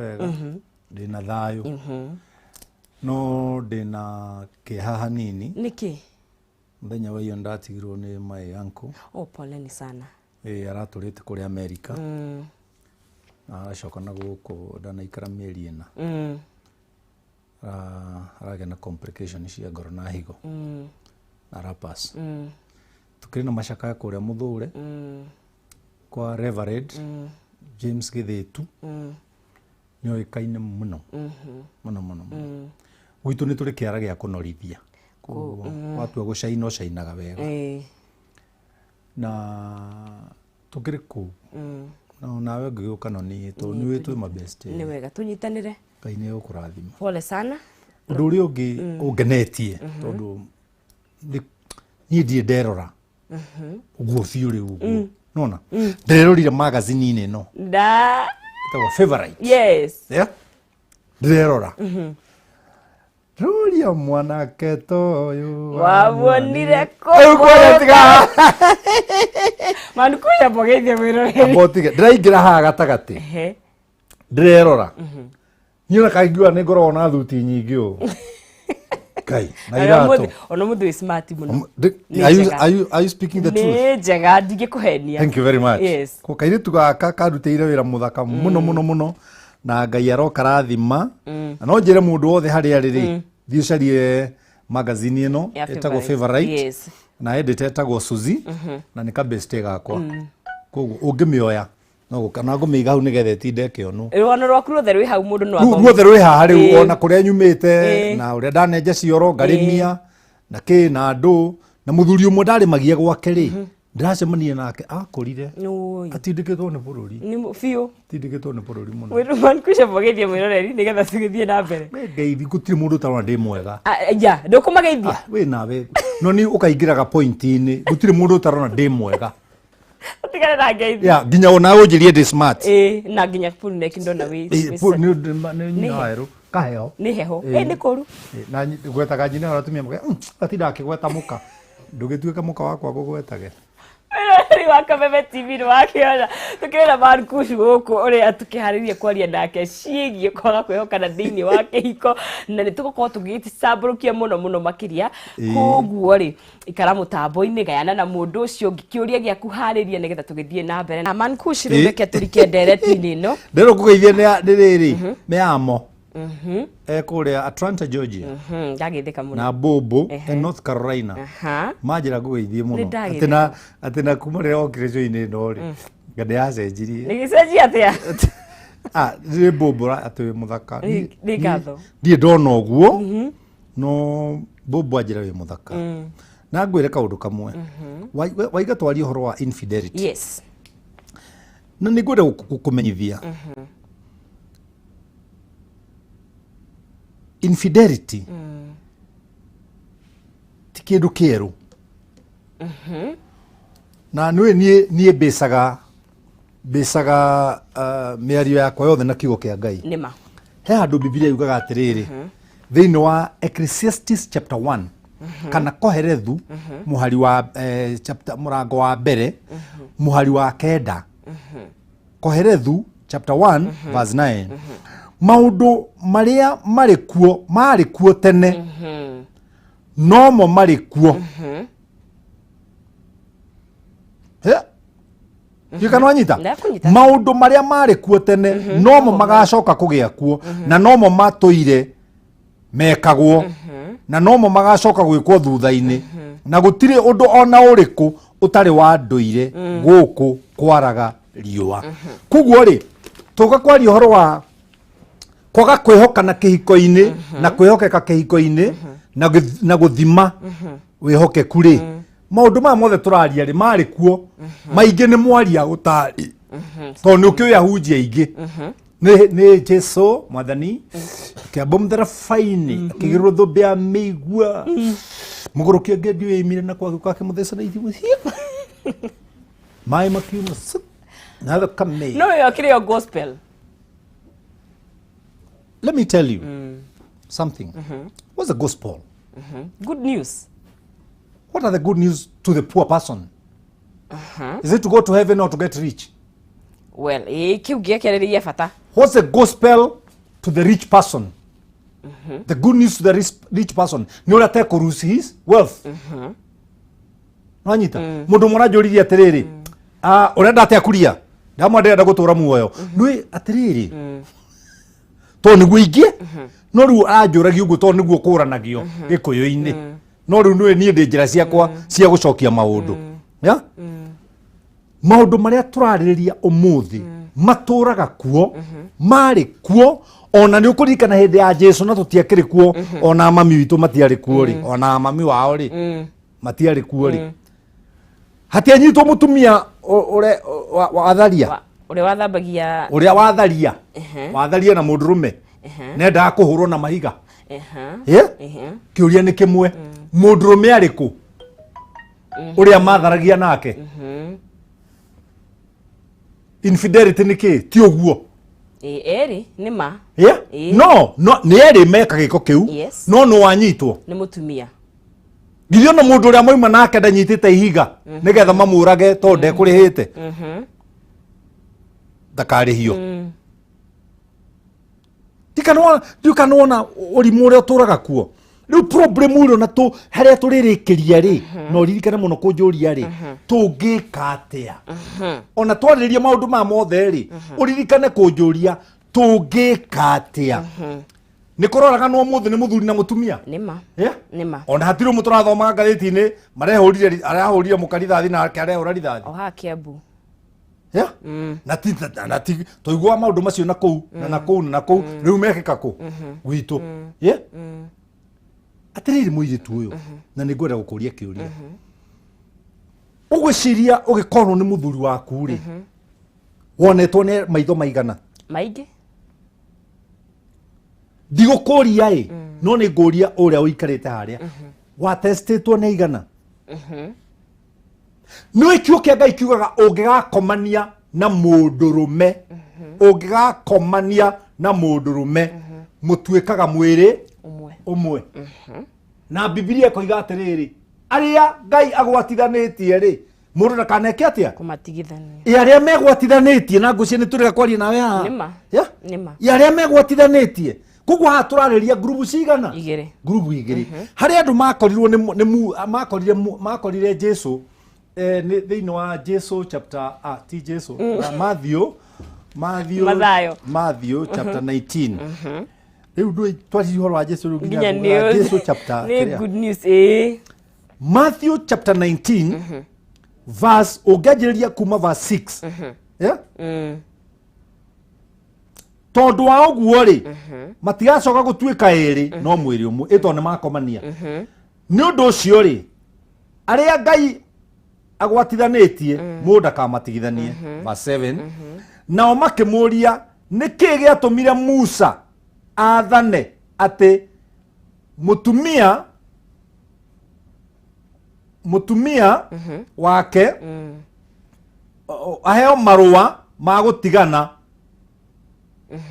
Wega, ndĩna thayũ, no ndĩna kĩeha hanini. Nĩkĩ? Mũthenya wa iyo ndatigirwo nĩ my uncle. Oh, poleni sana. Ĩ aratũrĩte kũrĩa Amerika na aracoka na gũkũ, ndanaikara mĩeri 4. Aragĩa na complication cia ngoro na higo na arapass. Tukĩrĩ na macakaya kũrĩa Mũthũre kwa Reverend James Gĩthĩtu, nĩ oĩkaine mũno mũno mũno mũno gwitũ. Nĩ tũrĩ kĩara gĩa kũnorithia, koguo watua gũcaina ũcainaga wega. Na tũkĩrĩ kũu na nawe ngĩgĩũka, no niĩ tondũ nĩ twĩ mabest. Nĩ wega tũnyitanĩre. Ngai nĩ egũkũrathima. Pole sana. Ũndũ ũrĩa ũngĩ ũngenetie, tondũ niĩ ndirĩ nderora ũguo biũ rĩu ũguo, nona ndĩrerorire magazine-inĩ ĩno nda ĩtagwo Favorite. Yes. Yeah? Ndĩrerora, ndĩroria mwanake ta ũyũ. Wamuonire? Rĩu kuona tiga. Manukuya mbogeithie mwĩroreri. Amba ũtige, ndĩraingĩra haha gatagatĩ. Ndĩrerora niĩ ona kaingiuga nĩ ngoragwo na thuti nyingĩ ũũ, Ngai na iratũ. Ona mũthĩ wĩ smart mũno. Nĩ njega. Are you speaking the truth? Nĩ njega, ndingĩkũhenia. Thank you very much. Yes. Ko kairitu gaka karutĩire wĩra mũthaka mũno mũno mũno, na Ngai arokarathima. Na no njĩre mũndũ wothe harĩa arĩ rĩ, thiĩ ũcarie magazine ĩno Ya ĩtagwo Favorite. Favorite. Na editor etagwo Suzy, na nĩ kabeste gakwa, koguo ũngĩmĩoya no gũka na ngũmĩiga hau nĩgetha ĩtinde ĩkĩonwo. Rũgano rwaku ruothe rwĩ hau, mũndũ no Rĩu athome. ruothe rwĩ haha rĩu. Ona kũrĩa nyumĩte na ũrĩa ndanenja cioro ngarĩmia na kĩ na andũ na mũthuri ũmwe ndarĩmagia gwake rĩ, ndĩracemania nake akũrire Oi. atindĩkĩtwo nĩ bũrũri. Nĩ biũ. Atindĩkĩtwo nĩ bũrũri mũno. Mankusha mbogeithie mwĩroreri nĩgetha tũgĩthiĩ na mbere. We ngeithi, gũtirĩ mũndũ ũtarona ndĩ mwega. Ah, ya ndũkũmageithia. Ah, wĩ nawe no ni ũkaingĩraga point-inĩ, gũtirĩ mũndũ ũtarona ndĩ mwega. Ũtigane na ngeithi. Ya nginya ona ũnjĩrie ndĩ smart. Ĩĩ, na nginya full neck ndona wĩ Nĩ nyina werũ kaheo. Nĩ heho. Ĩ nĩ kũru. Na gwetaga nyina hau atumia mũke atinda akĩgweta mũka, ndũgĩtuĩke mũka wakwa ngũgwetage. Mwĩroreri wa Kameme TV, nĩ wakĩona tũkĩrĩ na Mankush gũkũ, ũrĩa tũkĩharĩrie kwaria nake ciĩgiĩ kwaga kwĩhokana thĩinĩ wa kĩhiko, na nĩ tũgũkorwo tũgĩcambũrũkia mũno mũno makĩria. Koguo rĩ, ikara mũtambo-inĩ, gayana na mũndũ ũcio ũngĩ kĩũria gĩaku, harĩria nĩgetha tũgĩthiĩ na mbere na Mankush. Rĩu reke tũrike ndereti-inĩ ĩno. Ndĩrwo ngũgeithie nĩ rĩrĩ nĩ amo e kũrĩa Atlanta, Georgia. Ndagĩthĩka mũno. Na Bobo e North Carolina. Manjĩra ngũgeithie mũno. Nĩ ndagĩtheka. Atĩ na kuma rĩrĩa okire show-inĩ ĩno rĩ, nga ndĩracenjirie. Nĩ gĩcenjia atĩa? Ah, nĩ Bobo atĩ wĩ mũthaka. Nĩ ngatho. Ndirĩ ndona ũguo, no Bobo anjĩra wĩ mũthaka. Na ngwĩre kaũndũ kamwe. Waiga twarie ũhoro wa infidelity. Yes. Na nĩ ngwenda gũkũmenyithia infidelity ti kĩndũ kĩerũ. Na nĩũĩ niĩ mbĩcaga mĩario yakwa yothe na kiugo kĩa Ngai. Nĩ ma. He handũ Bibilia yugaga atĩrĩrĩ, thĩinĩ wa Ecclesiastes chapter 1 kana Koherethu mũhari wa chapter, mũrango wa mbere mũhari wa 9, Koherethu chapter 1 verse 9, maũndũ marĩa marĩ kuo marĩ kuo tene nomo marĩ kuo. He? Ndiũĩ kana wanyita. Ndakũnyita. Maũndũ marĩa marĩ kuo tene nomo magacoka kũgĩa kuo, na nomo matũire mekagwo, na nomo magacoka gwĩkwo thutha-inĩ, na gũtirĩ ũndũ ona ũrĩkũ ũtarĩ wa ndũire gũkũ kwaraga riũa. Koguo rĩ, tũka kwaria ũhoro wa kwaga kwĩhokana kĩhiko-inĩ na kwĩhokeka kĩhiko-inĩ na gũthima wĩhokeku rĩ, maũndũ maya mothe tũraria rĩ, marĩ kuo maingĩ, nĩ mwaria ũtarĩ, tondũ nĩ ũkĩũĩ ahunjia aingĩ nĩ Jesu mwathani kĩambo mũtharaba-inĩ, akĩgĩrwo thũmbĩ ya mĩigua, mũgũrũki ũngĩ ndiũĩ imire na kwagĩũka akĩmũtheca na ithimo, maĩ makiuma sup, na thakame. No ĩyo kĩrĩ o gospel. Let me tell you something. What's the gospel? Good news. What are the good news to the poor person? Is it to go to heaven or to get rich? Well, ĩ kĩu gĩakĩarĩrĩria bata. What's the gospel to the rich person? The good news to the rich person nĩ ũrĩa atekũ lose his wealth. Nwanyita mũndũ ũmwe aranjũririe atĩrĩrĩ, "Ah, ũrenda atĩa kuria?" Ndamwa ndĩrenda gũtũra muoyo nĩ atĩrĩrĩ, tondũ nĩguo ingĩ no rĩu aranjũragia ũguo tondũ nĩguo kũranagio gĩkũyũ-inĩ, no rĩu nĩwe niĩ ndĩ njĩra ciakwa cia gũcokia maũndũ ya maũndũ marĩa tũrarĩrĩria ũmũthĩ matũraga kuo, marĩ kuo ona nĩ ũkũririkana hĩndĩ ya Jesu na tũtiakĩrĩ kuo, ona mami witũ matiarĩ kuo rĩ, ona mami wao rĩ matiarĩ kuo rĩ, hatianyitwo mũtumia ũrĩa watharia. Ũrĩa wathambagia. Ũrĩa watharia, watharia na mũndũrũme, nendaga kũhũrwo na mahiga. Yeah? Kĩũria nĩ kĩmwe, mũndũrũme arĩkũ ũrĩa matharagia nake? Infidelity nĩ kĩ? Ti ũguo? Ĩ, erĩ nĩ ma. Yeah? Ĩĩ. No nĩ erĩ meka gĩko kĩu. No nĩ wanyitwo nĩ mũtumia. Githĩ ona mũndũ ũrĩa moima nake ndanyitĩte ihiga nĩgetha mamũrage tondũ ndekũrĩhĩte, ndakarĩhio? Ndikanona ũrimũ ũrĩa ũtũraga kuo rĩu. Problem ũrĩa na tũ harĩa tũrĩrĩkĩria rĩ, na ũririkane mũno kũnjũria rĩ, tũngĩka atĩa? Ona twarĩrĩria maũndũ maya mothe rĩ, ũririkane kũnjũria tũngĩka atĩa. Nĩ kũroraganwo ũmũthĩ nĩ mũthuri na mũtumia. Nĩ ma. Yeah? Nĩ ma. Ona hatirĩ ũmwe tũrathomaga ngathĩti-inĩ marehũrire, arahũrire mũka rithathi nake arehũra rithathi. O haha Kiambu. Yeah? Na ti na ti tũiguaga maũndũ macio na kũu na na kũu na na kũu, rĩu mekĩka kũ gwitũ. Yeah? Atĩrĩrĩ mũirĩtu ũyũ, na nĩ ngwenda gũkũria kĩũria, ũgwĩciria ũgĩkorwo nĩ mũthuri waku rĩ, wonetwo nĩ maitho maigana? Maingĩ. Ndigũkũria ĩ, no nĩ ngũria ũrĩa ũikarĩte harĩa watestĩtwo nĩ igana. Nĩ kiugo kĩa Ngai kiugaga ũngĩgakomania na mũndũrũme, ũngĩgakomania na mũndũrũme, mũtuĩkaga mwĩrĩ ũmwe. Ũmwe. Na Bibilia ĩkoiga atĩrĩrĩ, arĩa Ngai agwatithanĩtie rĩ, mũndũ ndakaneke atĩa? Kũmatigithania. Ĩ arĩa megwatithanĩtie na ngũcia nĩ tũrĩga kwaria nawe haha. Nĩ ma. Yeah? Nĩ ma. Ĩ arĩa megwatithanĩtie, koguo haha tũrarĩria ngurubu cigana? Igĩrĩ. Ngurubu igĩrĩ, harĩa andũ makorirwo nĩ nĩ makorire Jesu nĩ thĩinĩ wa Jesu chapter, ti Jesu, Matthew, Matthew. Mathayo. Matthew chapter 19. Rĩu ndũĩ twaririe ũhoro wa Jesu rĩu nginya nginya nĩ Jesu chapter nĩ kĩrĩa. Good news ĩĩ. Matthew chapter 19 verse, ũngĩanjĩrĩria kuma verse 6. Yeah? Tondũ wa ũguo rĩ, matigacoka gũtuĩka ĩrĩ no mwĩrĩ ũmwe, ĩ tondũ nĩ makomania. Nĩ ũndũ ũcio rĩ, arĩa Ngai agwatithanĩtie, mũndũ ndakamatigithanie. Verse 7, nao makĩmũria, nĩ kĩĩ gĩatũmire Musa athane atĩ mũtumia wake aheo marũa ma gũtigana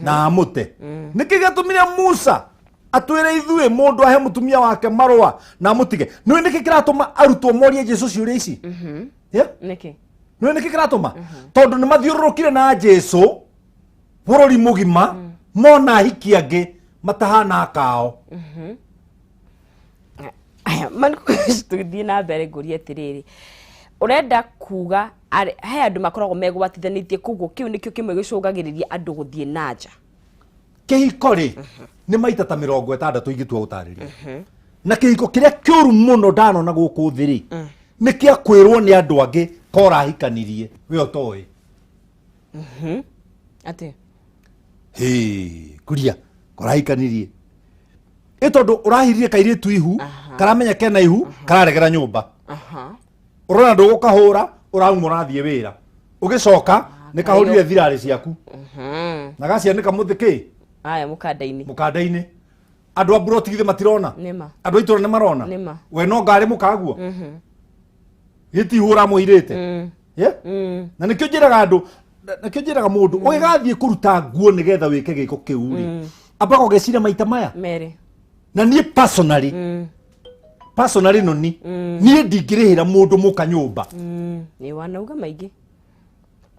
na amũte? Nĩkĩ gĩatũmire Musa atwĩre ithuĩ mũndũ ahe mũtumia wake marũa na amũtige? Nĩũĩ nĩkĩ kĩratũma arutwo morie Jesu ciũria ici? Yeah? Nĩkĩ? Nĩũĩ nĩkĩ kĩratũma? Tondũ nĩ mathiũrũrũkire na Jesu bũrũri mũgima, mona ahiki angĩ matahana akao. Aya, tũgĩthiĩ na mbere, ngũrie atĩrĩrĩ, ũrenda kuga he andũ makoragwo megwatithanĩtie, koguo kĩu nĩkĩo kĩmwe gĩcũngagĩrĩria andũ gũthiĩ na nja? Kĩhiko rĩ, nĩ maita ta 60 ingĩtua gũtarĩria, na kĩhiko kĩrĩa kĩũru mũno ndanona gũkũ thĩ rĩ, nĩ kĩa kwĩrwo nĩ andũ angĩ ko ũrahikanirie we ũtoĩ. Atĩ? Hĩ, kuria korahikanirie ĩ tondũ ũrahirire kairĩtu ihu, karamenya kena ihu, kararegera nyũmba. Ũrona ndũgũkahũra, ũrauma ũrathiĩ wĩra, ũgĩcoka nĩ kahũrire thirarĩ ciaku na gacianĩka mũthĩ kĩ. Aya mũkanda-inĩ. Mũkanda-inĩ. Andũ a mburoti githĩ matirona? Nĩma. Andũ a itũra nĩ marona. Nĩma. We no ngarĩ mũkaguo gĩtihu ũramũirĩte. Yeah? Na nĩkĩo njĩraga andũ, nĩkĩo njĩraga mũndũ ũgĩgathiĩ kũruta nguo nĩgetha wĩke gĩko kĩu rĩ, ambaga ũgeciria maita maya merĩ. Na niĩ personally no ni niĩ ndingĩrĩhĩra mũndũ mũka nyũmba. Nĩ wanauga maingĩ.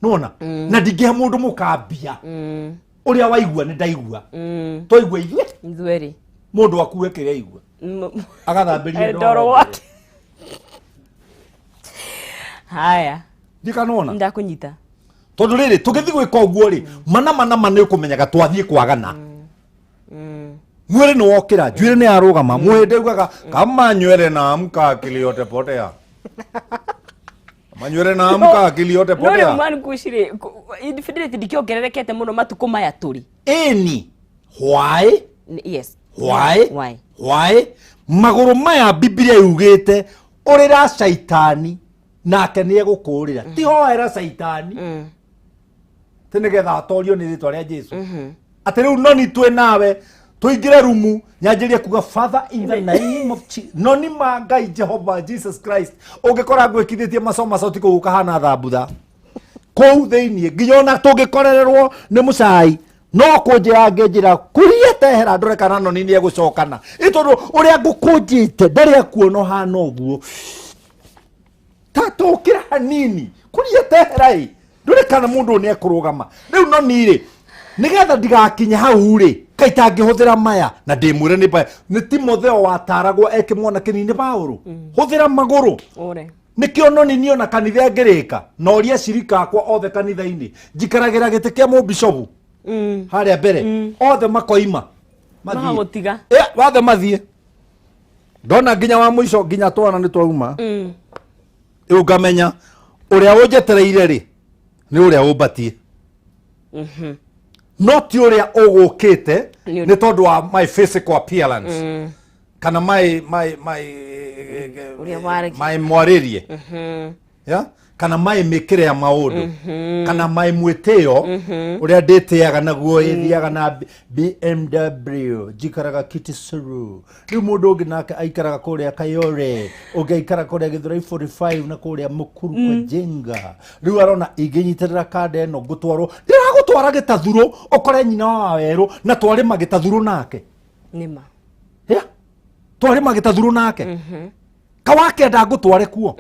Nona na ndingĩhe mũndũ mũka mbia. Ũrĩa waigua nĩ ndaigua. Twaigua ithuĩ. Ithuerĩ. Mũndũ akue kĩrĩa aigua. Agathambĩria ndoro gwake. Haya. Ndikanona. Ndakũnyita. Tondũ rĩrĩ tũgĩthiĩ gwĩka ũguo rĩ, mana mana mana nĩ ũkũmenyaga twathiĩ kwagana. Mwĩrĩ nĩ wokĩra, njuĩrĩ nĩ yarũgama, mũhĩndĩ ugaga kama nywele na amka akili yote potea. Kama nywele na amka akili yote No rĩu potea. man kucirĩ infidelity ndikĩongererekete mũno matukũ maya tũrĩ. Ĩni, why? Yes. Why? Why? Why? Magũrũ maya Biblia yugĩte ũrĩra caitani nake nĩ egũkũũrĩra. Ti hoera caitani. Ti nĩgetha atorio nĩ rĩtwa rĩa Jesu. Atĩ rĩu noni twĩ nawe tũingĩre rumu nyanjĩrie kuga Father in the name of Jesus. Noni ma Ngai Jehova Jesus Christ. Ũngĩkora ngwĩkithĩtie maco macoti kũu ũkahana thambutha. Kũu thĩiniĩ nginya ona tũngĩkorererwo nĩ mũcai no kũnjĩra ngĩnjĩra kuria tehera ndore kana noni nĩ egũcokana. Ĩ tondũ ũrĩa ngũkũnjĩte ndarĩ akuona ũhana ũguo. Ta tũkĩra hanini kuria tehera ĩ ndore kana mũndũ ũyũ nĩ ekũrũgama. Rĩu noni rĩ nĩgetha ndigakinye hau rĩ kaĩ tangĩhũthĩra maya na ndĩmwĩre nĩ maya nĩ Timotheo wataragwo e kĩmwana kĩnini Paũlũ. Hũthĩra magũrũ. Ore. Nĩkĩo noni niĩ ona kanitha ngĩrĩka na ũria cirika akwa othe kanitha-inĩ njikaragĩra gĩtĩ kĩa mũbishobu harĩa mbere othe makoima mathiĩ. Magagũtiga. Othe mathiĩ ndona nginya wa mũico nginya twana nĩ twauma. Rĩu ngamenya ũrĩa ũnjetereire rĩ nĩ ũrĩa ũmbatie. No ti ũrĩa ũgũkĩte nĩ tondũ wa my physical appearance. Kana my my my Ũrĩa warĩ. my mwarĩrie. Yeah? Kana my mĩkĩre ya maũndũ. Kana my mwĩtĩo ũrĩa ndĩtĩaga naguo ĩthiaga na BMW njikaraga Kitisuru. Rĩu mũndũ ũngĩ nake aikaraga kũrĩa Kayore, ũngĩ aikaraga kũrĩa Gĩthũrai 45 na kũrĩa Mukuru kwa Jenga. Rĩu arona ingĩnyitĩrĩra kanda ĩno ngũtwarwo, ndĩragũtwara gĩtathurũ ũkore nyina wa werũ na twarĩma gĩtathurũ nake. Nĩma. Yeah. Twarĩma gĩtathurũ nake. Kawakenda ngũtware kuo.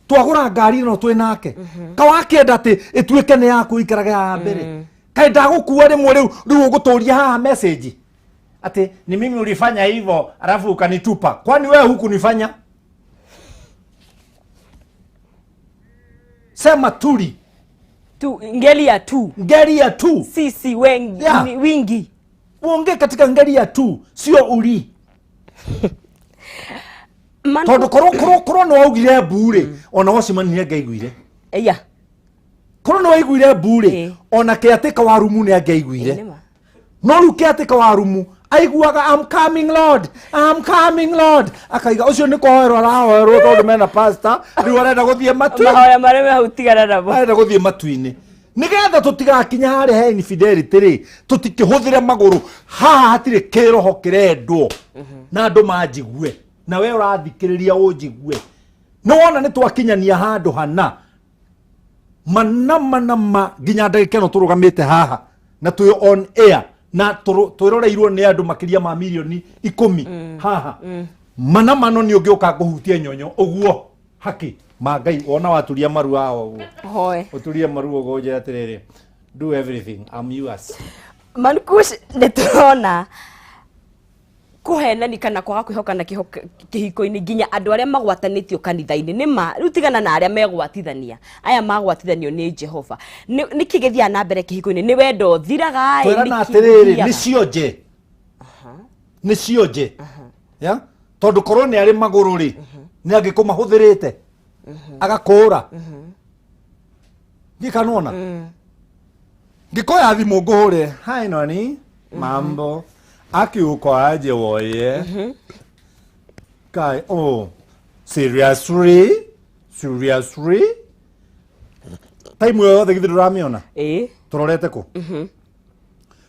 Twagũra ngari ĩno twĩ nake. Kawakenda atĩ ĩtuĩke nĩ yaku ĩikarage haha mbere. Kaĩ ndagũkua rĩmwe rĩu rĩu ũgũtũria haha message atĩ ni mimi ulifanya hivyo alafu ukanitupa. Kwani wewe hukunifanya? Sema tuli. Tu, ngeli ya tu. Ngeli ya tu. Sisi wengi, Yeah. wingi. Uongee katika ngeli ya tu, sio uli. Tondũ korwo nĩ waugire mbu rĩ, ona Watchman nĩ angĩaiguire. Eya. Korwo nĩ waiguire mbu rĩ, ona kĩatĩka wa rumu nĩ angĩaiguire. Nĩma. No rĩu kĩatĩka wa rumu aiguaga I'm coming Lord, I'm coming Lord. Akaiga ũcio nĩ kũhoerwo arahoerwo tondũ mena pastor, rĩu arenda gũthiĩ matu. Mahoya marĩa me hau tigana namo. Arenda gũthiĩ matu-inĩ. Nĩgetha tũtigakinya harĩa he infidelity rĩ, tũtikĩhũthĩre magũrũ. Haha hatirĩ kĩroho kĩrendwo. Na andũ manjigue. Na we ũrathikĩrĩria ũnjigue. Nĩ wona nĩ twakinyania handũ hana. Mana mana ma nginya ndagĩka ĩno tũrũgamĩte haha na twĩ on air na twĩroreirwo nĩ andũ makĩria ma mirioni 10 haha. Mana mano nĩ ũngĩũka ngũhutie nyonyo ũguo haki ma Ngai wona waturia maru haha ũguo. Hoe. Ũturie maru ũguo ũnjĩre atĩrĩrĩ, do everything, I'm yours. Mankush nĩ tũrona kũhenani kana kwaga kwĩhokana kĩhiko-inĩ nginya andũ arĩa magwatanĩtio kanitha-inĩ. Nĩ ma, rĩu tigana na arĩa megwatithania. Aya magwatithanio nĩ Jehova. Nĩ kĩ gĩthiaga na mbere kĩhiko-inĩ? Nĩ wendo ũthiraga ĩ, Twerana nĩ kĩ atĩrĩrĩ, gĩthiaga? nĩ cionje. Nĩ cionje. Ya? Tondũ korwo nĩ arĩ magũrũ rĩ, nĩ angĩkũmahũthĩrĩte. Agakũũra. Ndiĩ kana wona? Ngĩkoya thimũ ngũhũre, hi noni, mambo. Aki uko aje woye? Kai, oh, seriously? Seriously? Time ĩyo yothe githĩ ndũramĩona? Ĩĩ. Tũrorete kũ?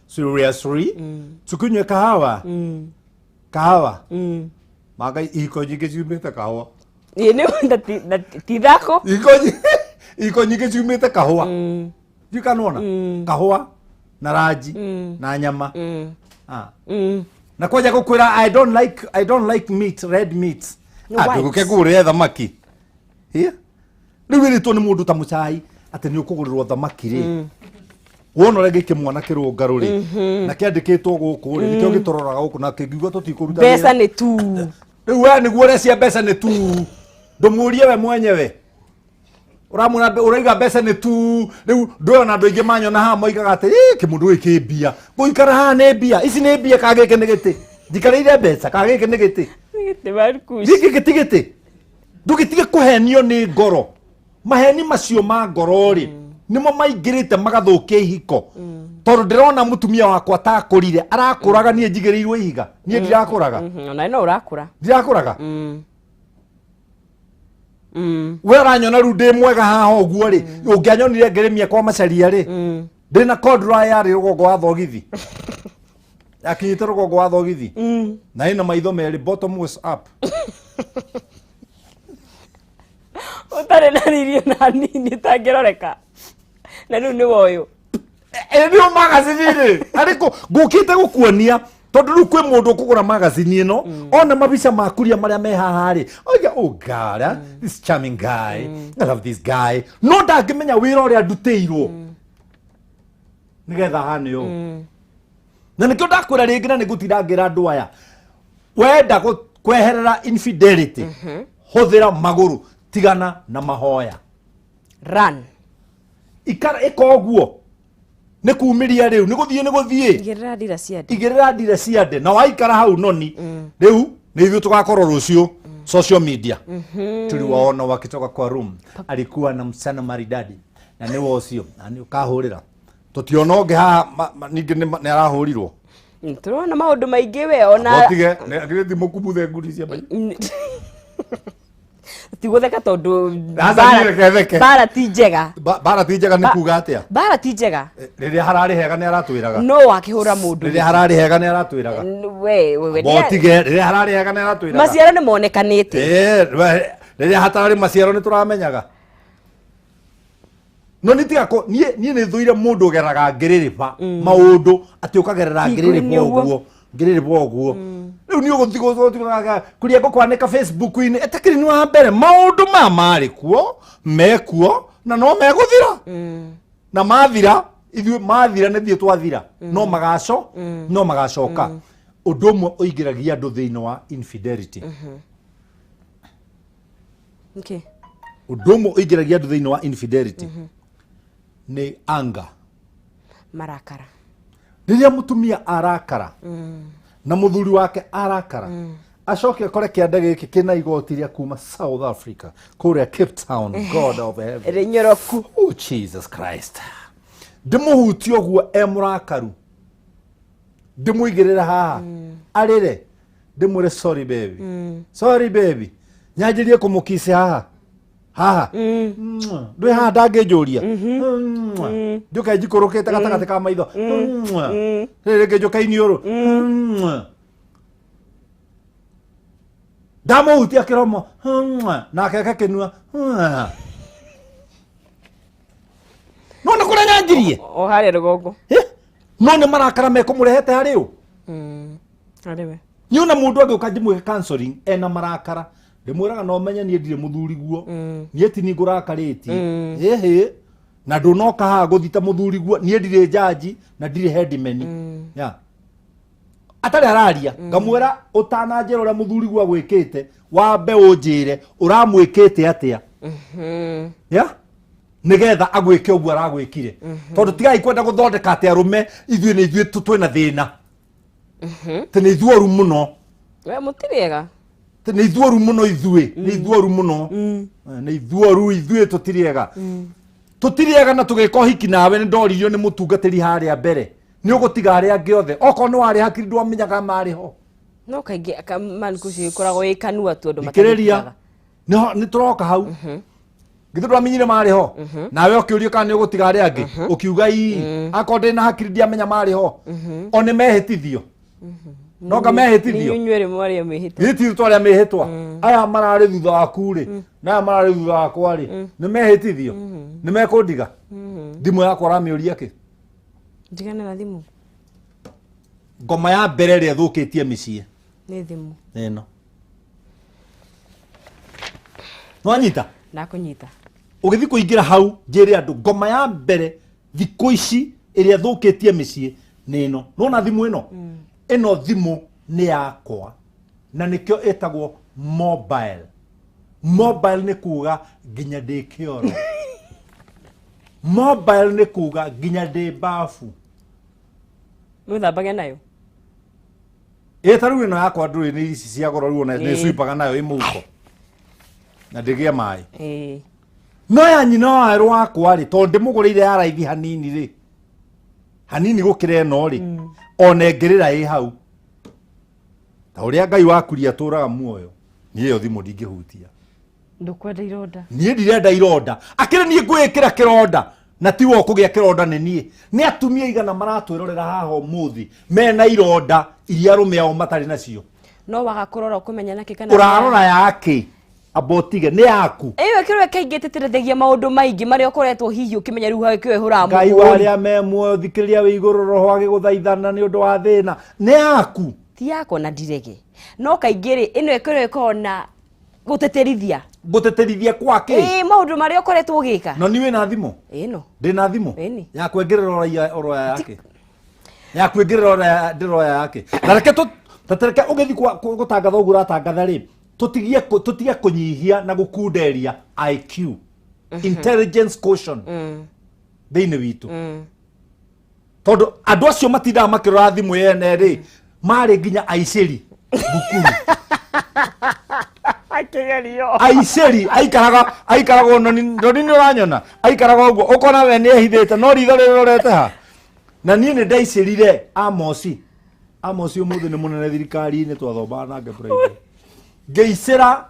Seriously? Tukunywe kahawa? Kahawa? Magai ihiko nyingĩ ciumĩte kahũa. Ĩĩ, nĩ na na ti thako. Ihiko ihiko nyingĩ ciumĩte kahũa. Ndiũĩ kana wona? Kahũa na ranji na nyama. Na kwanja gũkwĩra I don't like meat, red meat. No white. Ndũgũke ngũgũrĩre thamaki. Hĩa? Rĩu wĩrĩtwo nĩ mũndũ ta mũcai atĩ nĩ ũkũgũrĩrwo thamaki rĩ. Wona ũrĩa gĩkĩ mwana kĩrũngarũ rĩ, na kĩandĩkĩtwo gũkũ rĩ, nĩkĩo gĩtũroraga gũkũ na kĩngiuga tũtikũruta Mbeca wĩra. nĩ tu. Rĩu we nĩguo ũrecia mbeca nĩ tu, ndũmũrie we mwenyewe. Ũramwĩra ũraiga mbeca nĩ tu. Rĩu ndũyona andũ aingĩ manyona haha moigaga atĩ "Ĩ, kĩmũndũ gĩkĩ kĩ mbia, gũikara haha nĩ mbia, ici nĩ mbia, kana gĩkĩ nĩ gĩtĩ njikarĩire mbeca, kana gĩkĩ nĩ gĩtĩ?" Gĩtĩ Marcus. Gĩkĩ gĩtĩ gĩtĩ. Ndũgĩtige kũhenio nĩ ngoro. Maheni macio ma ngoro rĩ, nĩmo maingĩrĩte magathũkia ihiko, tondũ ndĩrona mũtumia wakwa takũrire, arakũraga, niĩ njigĩrĩirwo ihiga, niĩ ndirakũraga. Ona no ũrakũra. Ndirakũraga. We ũranyona rĩu ndĩ mwega haha ũguo rĩ, ũngĩanyonire ngĩrĩmia kwa Macaria rĩ, ndĩna kondura yarĩ rũgongo wa thogithi, yakinyĩte rũgongo wa thogithi, na ĩna maitho merĩ, bottom was up. Ũtarĩ na riri na nini ũtangĩroreka. Na rĩu nĩ woyũ. Ĩnio magazini rĩ, arĩkũ ngũkĩte gũkuonia, tondũ rĩu kwĩ mũndũ ũkũgũra magazini ĩno, ona mabica ma Kuria marĩa me haha rĩ, oiga, "Oh God, ah, this charming guy, I love this guy," no ndangĩmenya wĩra ũrĩa ndutĩirwo nĩgetha hane ũũ. Na nĩkĩo ndakwĩra rĩngĩ, na nĩngũtinda ngĩra andũ aya, wenda kweherera infidelity, hũthĩra magũrũ, tigana na mahoya. Run. Ikara ĩka ũguo, nĩ kumĩria rĩu, nĩ gũthiĩ, nĩ gũthiĩ. Igĩrĩra ndira cia ndĩ. Igĩrĩra ndira cia ndĩ na waikara hau noni. Rĩu nĩ ithuĩ tũgakorwo rũciũ social media, "Tuliwaona wakitoka kwa room, alikuwa na msichana maridadi," na nĩwe ũcio, na nĩ ũkahũrĩra tũtiona ũngĩ haha ningĩ nĩ arahũrirwo. Tũrona maũndũ maingĩ we ona. Otige nĩ thimũ kumuthe nguri cia mai. Ti gũtheka tondũ Aca, niĩ reke theke. Mbara ti njega. Bara ti njega nĩ kuga atĩa? Mbara ti njega. Rĩrĩa hararĩ hega nĩ aratwĩraga. No wakĩhũra mũndũ. Rĩrĩa hararĩ hega nĩ aratwĩraga. We Botige, rĩrĩa hararĩ hega nĩ aratwĩraga. Maciaro nĩ monekanĩte. Rĩrĩa hatarĩ maciaro nĩ tũramenyaga. No nĩ tiga niĩ nĩ thũire mũndũ ũgeraga ngĩrĩrĩba maũndũ, atĩ ũkagerera Hingo-inĩ ngĩrĩrĩba ũguo. ũguo, ngĩrĩrĩba ũguo. Rĩu nĩ ũgũthiĩ kuria ngũkwanĩka Facebook-inĩ etakĩrĩ nĩ wa mbere. Maũndũ maya marĩ kuo, mekuo, na no megũthira, na mathira ithuĩ mathira nĩ thiĩ twathira, no magaco no magacoka. Ũndũ ũmwe ũingĩragia andũ thĩinĩ wa infidelity, ũndũ ũmwe ũingĩragia andũ thĩinĩ wa infidelity nĩ anger. Marakara. Rĩrĩa mũtumia arakara na mũthuri wake arakara, acoke akore kĩanda gĩkĩ kĩna igoti rĩa kuma South Africa kũrĩa Cape Town, God of heaven. Rĩnyoroku. Oh Jesus Christ, ndĩmũhutie ũguo e mũrakaru, ndĩmũigĩrĩre haha arĩre, ndĩmwĩre, "Sorry baby, sorry baby," nyanjĩrie kũmũkici haha haha. Mwah. Ndwĩ haha ndangĩnjũria. Mwah. Njũke njikũrũkĩte gatagatĩ ka maitho. Mwah. Rĩrĩ rĩngĩ njũke iniũrũ. Mwah. Ndamũhutia kĩromo. Mwah. Nake agakĩnua. Mwah. No nĩ kũrĩa nyanjirie. O harĩa rũgongo. Eh? No nĩ marakara mekũmũrehete harĩ ũ? Harĩ we. Niĩ ona mũndũ angĩũka njimwĩke counseling ena marakara, ndĩmwĩraga, no menye niĩ ndirĩ mũthuri guo, niĩ ti ni ngũrakarĩtie ĩhĩ, na ndũnoka haha gũthita mũthuri guo. Niĩ ndirĩ jaji na ndirĩ headman ya atarĩ araria. Ngamwĩra, ũtananjĩra ũrĩa mũthuri guo agwĩkĩte, wambe ũnjĩre ũramwĩkĩte atĩa ya nĩgetha agwĩke ũguo aragwĩkire, tondũ tigai kwenda gũthondeka atĩ arũme ithuĩ nĩ ithuĩ twĩna thĩna, tĩ nĩ ithuĩ oru mũno. We mũtirĩ ega. Tĩ nĩ ithuĩ oru mũno, ithuĩ nĩ ithuĩ oru mũno. Nĩ ithuĩ oru, ithuĩ tũtirĩ ega, tũtirĩ ega. Na tũgĩka ũhiki nawe nĩ ndoririo nĩ mũtungatĩri harĩa mbere, nĩ ũgũtiga arĩa angĩ othe, okorwo nĩ warĩ hakiri ndwamenyaga marĩ ho. No kaingĩ mankuci ĩkoragwo ĩ kanua tu andũ Thikĩrĩria. matagĩtigaga. Nĩ tũroka hau. Githĩ ndwamenyire marĩ ho? Nawe ũkĩũrio kana nĩ ũgũtiga arĩa angĩ, ũkiuga ii, akorwo ndĩ na hakiri ndiamenya marĩ ho. O nĩ mehĩtithio, no nga mehĩtithio. Nĩ inyuĩ mwarĩ a mĩhĩtwa. Githĩ ti twarĩa mĩhĩtwa? Aya mararĩ thutha waku rĩ, na aya mararĩ thutha wakwa rĩ, nĩ mehĩtithio nĩ mekũndiga. Thimũ yakwa ũramĩũria kĩ? Ndigane na thimũ. Ngoma ya mbere ĩrĩa ĩthũkĩtie mĩciĩ nĩ thimũ. Nĩ ĩno nwanyita. Ndakũnyita. Ũgĩthiĩ kũingĩra hau njĩre andũ, ngoma ya mbere thikũ ici Ĩrĩa thũkĩtie mĩciĩ nĩ ĩno. Nona thimũ ĩno, ĩno thimũ nĩ yakwa na nĩkĩo ĩtagwo mobile. Mobile nĩ kuga nginya ndĩ kĩoro. Mobile nĩ kuga nginya ndĩ bafu. Mwĩthambage nayo? Ĩ, ta rĩu ĩno yakwa ndũrĩ, nĩ ici cia goro rĩu, ona nĩ swipaga nayo ĩ mũhuko na ndĩgĩe maĩ. No ya nyina wa werũ wakwa rĩ, tondũ ndĩmũgũrĩire ya raithi hanini rĩ, hanini gũkĩra ĩno rĩ, ona ĩngĩrĩra ĩ hau ta ũrĩa Ngai wakuria atũraga muoyo. Niĩ ĩyo thimũ ndingĩhutia. Ndũkwenda ironda. Niĩ ndirenda ironda. Akĩrĩ niĩ ngwĩkĩra kĩronda na tiwe ũkũgĩa kĩronda, nĩ niĩ. Nĩ atumia igana maratwĩrorera haha ũmũthĩ mena ironda iria arũme ao matarĩ nacio? No waga kũrora ũkũmenya nakĩ kana Ũrarora yake? Amba ũtige, nĩ yaku. Ĩyo ĩkĩrwo kaingĩ ĩtĩtĩrithagia maũndũ maingĩ marĩa ũkoretwo hihi ũkĩmenya rĩu hagĩkĩo ĩhũraga. Ngai wa arĩa me muoyo, thikĩrĩria wĩ igũrũ, roho agĩgũthaithana nĩ ũndũ wa thĩna. Nĩ yaku. Ti yakwa na ndirege, no kaingĩ rĩ, ĩno ĩkorwo ĩkoragwo na gũtĩtĩrithia. Gũtĩtĩrithia kwake? Ĩĩ, maũndũ marĩa ũkoretwo ũgĩka. No ni wĩna thimũ? Ĩno. Ndĩna thimũ. Ĩni. Yaku ĩngĩrĩra oroya oroya yake, yaku ĩngĩrĩra oroya ndĩroya yake. Na reke tũ ta reke ũgĩthiĩ gũtangatha ũguo ũratangatha rĩ, tũtige kũnyihia na gũkunderia IQ, intelligence quotient, thĩinĩ witũ, tondũ andũ acio matindaga makĩrora thimũ yene rĩ, marĩ nginya aicĩri thukuru. Akĩgerio. Aicĩri aikaraga noni noni, nĩ ũranyona aikaraga ũguo, ũkona we nĩ ehithĩte no ritho rĩrorete ha. Na niĩ nĩ ndaicĩrire Amosi. Amosi ũmũthĩ nĩ mũnene thirikari-inĩ, twathomaga nake private. Ngĩicĩra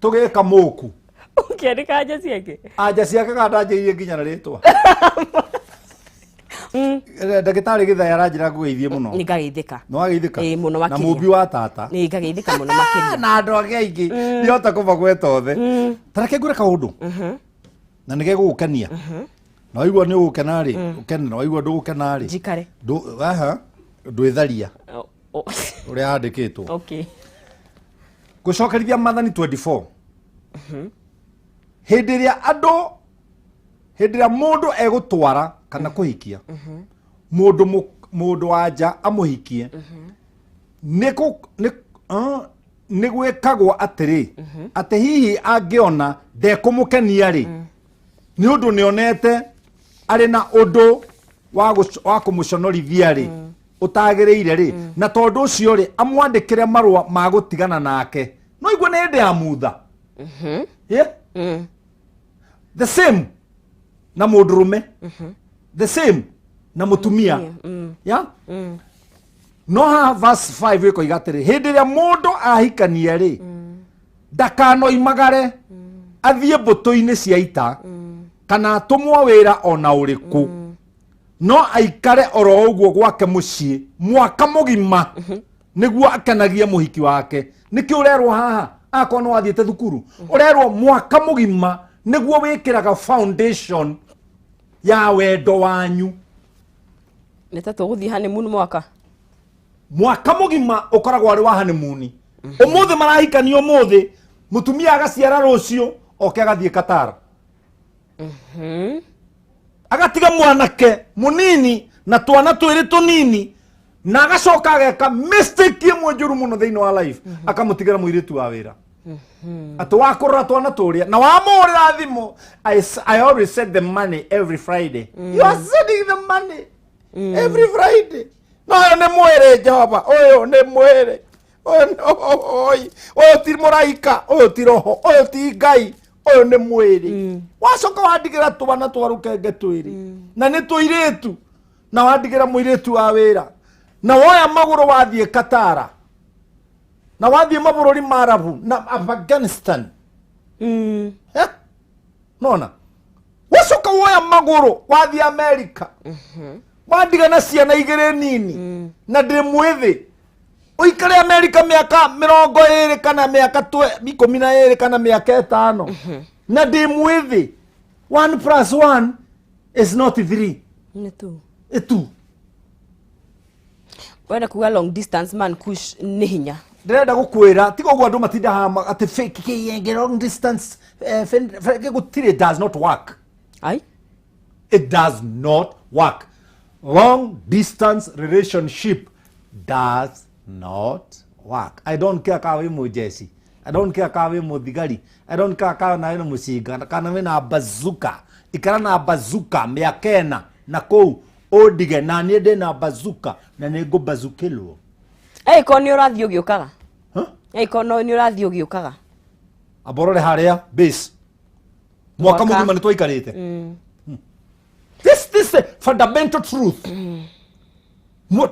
tũgĩka mũku. Ũkĩandĩka anja ciake? Anja ciake kana ndanjĩirie nginya na rĩtwa. Ndagĩtarĩ Gĩthaya aranjĩra ngũgeithie mũno. Nĩ ngageithĩka. Nĩ wageithĩka? Ĩĩ, mũno Na makĩria. mũmbi wa tata. Nĩ ngageithĩka mũno makĩria. Na andũ angĩ aingĩ ndihota kũmagweta othe. Ta reke ngwĩre kaũndũ na nĩ gegũgũkenia, na waigua nĩ ũgũkena rĩ, ũkene, na waigua ndũgũkena rĩ, Njikare. Aha, ndwĩtharia. Oh, oh. Ũrĩa handĩkĩtwo. Gũcokerithia Mathani 24, hĩndĩ ĩrĩa andũ, hĩndĩ ĩrĩa mũndũ egũtwara kana kũhikia mũndũ, mũndũ wa nja amũhikie, nĩ gwĩkagwo atĩrĩ, atĩ hihi angĩona ndekũmũkenia rĩ, nĩ ũndũ nĩonete arĩ na ũndũ wa kũmũconorithia rĩ, ũtagĩrĩire rĩ, na tondũ ũcio rĩ, amwandĩkĩre marũa ma gũtigana nake. No igua nĩ hĩndĩ ya mutha. Yeah? The same na mũndũrũme, the same na mũtumia. Yeah? No haha verse 5 ĩkoiga atĩrĩ, hĩndĩ ĩrĩa mũndũ ahikania rĩ, ndakanoimagare athiĩ mbũtũ-inĩ cia ita kana atũmwo wĩra ona ũrĩkũ, no aikare oro ũguo gwake mũciĩ mwaka mũgima nĩguo akenagie mũhiki wake. Nĩkĩ ũrerwo haha? Akorwo nĩ wathiĩte thukuru, ũrerwo mwaka mũgima nĩguo wĩkĩraga foundation ya wendo wanyu. Nĩ ta tũgũthiĩ honeymoon mwaka. Mwaka mũgima ũkoragwo arĩ wa honeymoon. Ũmũthĩ marahikania, ũmũthĩ mũtumia agaciara, rũciũ oke agathiĩ Qatar, agatiga mwanake mũnini na twana twĩrĩ tũnini, na agacoka ageka mistake ĩmwe njũru mũno thĩinĩ wa life, akamũtigĩra mũirĩtu wa wĩra atĩ wakũrora twana tũrĩa na wamũhũrĩra thimũ, I always send the money every Friday. You are sending the money every Friday. No ũyũ nĩ mwĩrĩ, Jehova, ũyũ nĩ mwĩrĩ, ũyũ ũyũ ti mũraika, ũyũ ti roho, ũyũ ti Ngai, ũyũ nĩ mwĩrĩ. Wacoka wandigĩra twana twa rũkenge twĩrĩ na nĩ tũirĩtu, na wandigĩra mũirĩtu wa wĩra, na woya magũrũ wathiĩ Katara na wathiĩ mabũrũri ma Arabu na Afghanistan. Eh? Nona wacoka woya magũrũ wathiĩ Amerika, wandiga na ciana igĩrĩ nini na ndĩ mwĩthĩ. Ũikare Amerika mĩaka 20 kana mĩaka 12 kana mĩaka 5 na ndĩ mwĩthĩ. One plus one is not three. Nĩ tu. Two. Wenda kuga long distance, man Kush, nĩ hinya. Ndĩrenda gũkwĩra tiga ũguo andũ matinda haha atĩ fake kĩyenge long distance, gũtirĩ, does not work. Ai. It does not work. Long distance relationship does not work. I don't care kana wĩ mũjeci, I don't care kana wĩ mũthigari, I don't care kana wĩna mũcinga kana wĩna bazuka. Ikara na bazuka mĩaka 4 na kũu ũndige, na niĩ ndĩna bazuka na nĩ ngũbazukĩrwo. Ĩko nĩ ũrathiĩ ũgĩũkaga. Huh? Ĩko no nĩ ũrathiĩ ũgĩũkaga. Amborore harĩa base mwaka Mwaka. mũgima nĩ twaikarĩte. This is fundamental truth.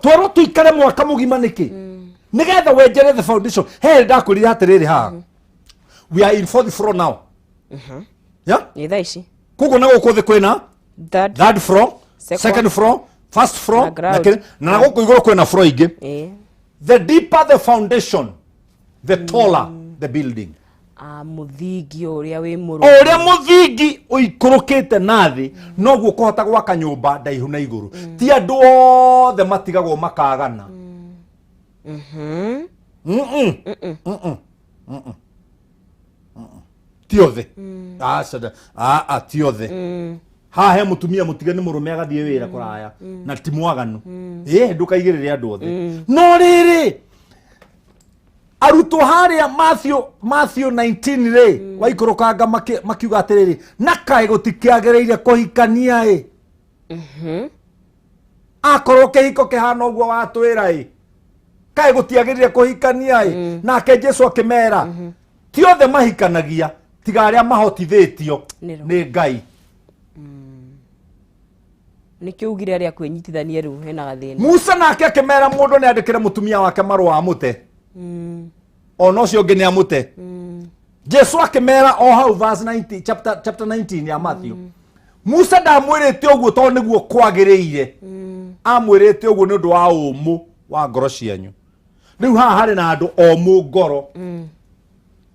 Twerwo tuikare mwaka mũgima nĩkĩ? Nĩgetha wenjere the foundation. He ndakwĩrire atĩrĩrĩ haha, we are in fourth floor now. Yeah? Nĩ thaa ici. Koguo na gũkũ thĩ kwĩna Third. third floor, Second. second floor, first floor, Na ground. na gũkũ igũrũ kwĩna floor ingĩ. Ĩĩ. The deeper the foundation, the taller the building. Ah, mũthingi ũrĩa wĩ O mũrũmu. ũrĩa mũthingi ũikũrũkĩte na thĩ, noguo ũkũhota gwaka nyũmba ndaihu na igũrũ. Ti andũ othe matigagwo makagana. Mm-mm. Mm-mm. Mm-mm. Mm-mm. Ti othe. Aca, aa, ti othe. Haha he mũtumia mũtige nĩ mũrũme agathiĩ wĩra kũraya na ti mwaganu. Ĩ ndũkaigĩrĩre andũ othe. No rĩrĩ, arutwo harĩa Matthew 19 rĩ, waikũrũkanga makiuga atĩrĩrĩ, na kaĩ gũtikĩagĩrĩire kũhikania ĩ? Akorwo kĩhiko kĩhana ũguo watwĩra ĩ, kaĩ gũtiagĩrĩire kũhikania ĩ? Nake Jesu akĩmera, ti othe mahikanagia tiga arĩa mahotithĩtio Nĩ Roho. nĩ Ngai. Nĩkĩo ugire arĩa kwĩnyitithania rĩu hena gathĩna. Musa nake akĩmera mũndũ nĩ andĩkĩre mũtumia wake marũa amũte, ona ũcio ũngĩ nĩ amũte. Jesu akĩmera o hau verse 90, chapter 19 ya Matthew, Musa ndamwĩrĩte ũguo tondũ nĩguo kwagĩrĩire, amwĩrĩte ũguo nĩ ũndũ wa ũmũ wa ngoro cianyu. Rĩu haha harĩ na andũ omũ ngoro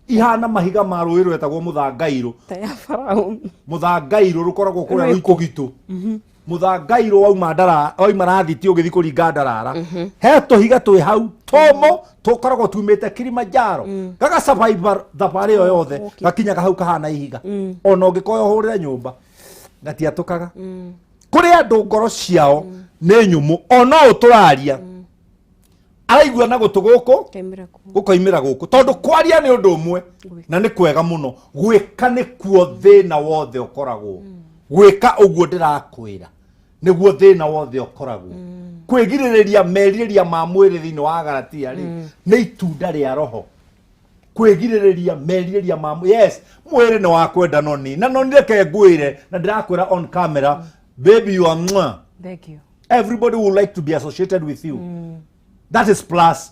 ihana mahiga ma rũĩ rwetagwo mũthangairũ. Ta ya Faraũni. Mũthangairũ rũkoragwo kũrĩa Rwĩkũ? rũikũgitũ. Mũthangairũ wauma ndara, wauma rathiti ũgĩthiĩ kũringa ndarara, he tũhiga twĩ hau tũmũ tũkoragwo tumĩte Kilimanjaro, gagasurvive thabarĩ ĩyo yothe, gakinyaga hau kahana ihiga. Ona ũngĩkoya ũhũrĩre nyũmba gatiatũkaga. Kũrĩ andũ ngoro ciao nĩ nyũmũ, ona ũũ tũraria araigua na gũtũ gũkũ Kaimĩra kũ. gũkoimĩra gũkũ, tondũ kwaria nĩ ũndũ ũmwe na nĩ kwega mũno, gwĩka nĩ kuo thĩna wothe ũkoragwo. Gwĩka ũguo ndĩrakwĩra nĩguo thĩna wothe ũkoragwo. Kwĩgirĩrĩria merirĩria ma mwĩrĩ thĩinĩ wa Galatia rĩ, nĩ itunda rĩa Roho. Kwĩgirĩrĩria merirĩria ma yes, mwĩrĩ nĩ wa kwenda noni na noni, reke ngwĩre na ndĩrakwĩra on camera, baby, you are mwah. Thank you. Everybody would like to be associated with you. That is plus.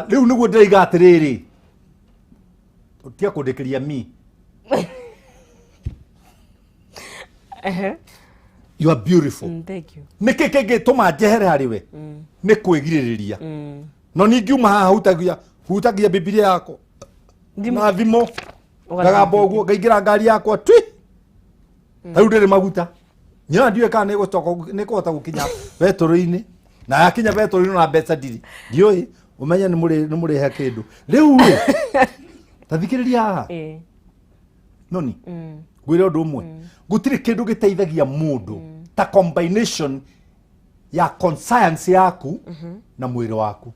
Rĩu nĩguo ndĩraiga atĩrĩrĩ, tia kũndĩkĩria mi. You are beautiful. Thank you. Nĩkĩ kĩngĩtũma njehere harĩ we? Nĩ kwĩgirĩrĩria. No ningiuma haha hutagia Bibilia yakwa na thimũ, Ũgathiĩ. ngagamba ũguo, ngaingĩra ngari yakwa twi, ta rĩu ndĩrĩ maguta, nyona ndiũĩ kana nĩkũhota gũkinya betũrũ-inĩ, na yakinya betũrũ-inĩ na mbeca ndirĩ, ndiũĩ ũmenye nĩ mũrĩhe kĩndũ rĩu rĩ. Ta thikĩrĩria haha. Noni ngwĩre ũndũ ũmwe, gũtirĩ kĩndũ gĩteithagia mũndũ ta combination ya conscience yaku na mwĩrĩ waku.